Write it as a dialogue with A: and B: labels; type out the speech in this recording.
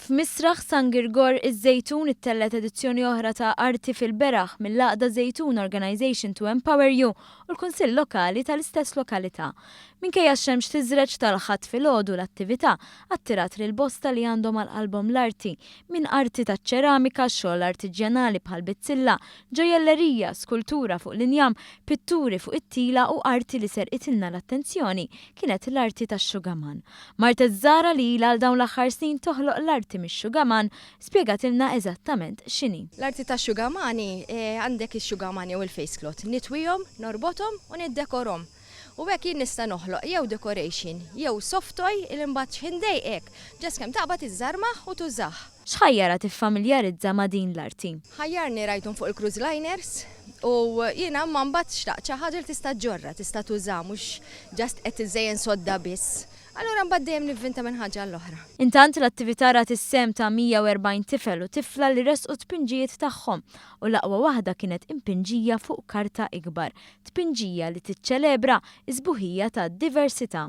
A: F'Misraħ San Girgor iż-Żejtun ittellgħet edizzjoni oħra ta' Arti fil-Beraħ mill-Għaqda Żejtun Organisation to Empower You u l-Kunsill Lokali tal-istess lokalità. Minkejja x-xemx tiżreġ tal-Ħadd filgħodu l-attività attirat lil bosta li għandhom għal qalbhom l-arti, minn arti taċ-ċeramika, xogħol artiġjanali bħal bizzilla, ġojjellerija, skultura fuq l-injam, pitturi fuq it-tila u arti li serqitilna l-attenzjoni kienet l-arti tax-xugaman. Marthe Zara li ilha għal dawn l-aħħar snin toħloq l-arti mix-xugaman spjegatilna eżattament x'inhi.
B: L-arti tax-xugaman hi, għandek ix-xugaman jew il-face cloth, nitwihom, norbothom u niddekorhom. U hekk jien nista' noħloq jew decoration jew soft toy li mbagħad x'ħin dejqek, just kemm taqbad iżżarmah u tużah.
A: X'ħajjarha tiffamiljarizza ma' din l-arti?
B: Ħajjarni rajthom fuq il-cruise liners u jiena imma mbagħad xtaqt xi ħaġa li tista' ġġorrha, tista' tużaha mhux just qed iżżejjen sodda biss. Allura mbagħad dejjem nivvinta minn ħaġa għall-oħra.
A: Intant l-attività rat is-sehem ta' 140 tifel u tifla li ressqu t-tpinġijiet tagħhom u l-aqwa waħda kienet impinġija fuq karta ikbar, tpinġija li tiċċelebra s-sbuħija tad-diversità.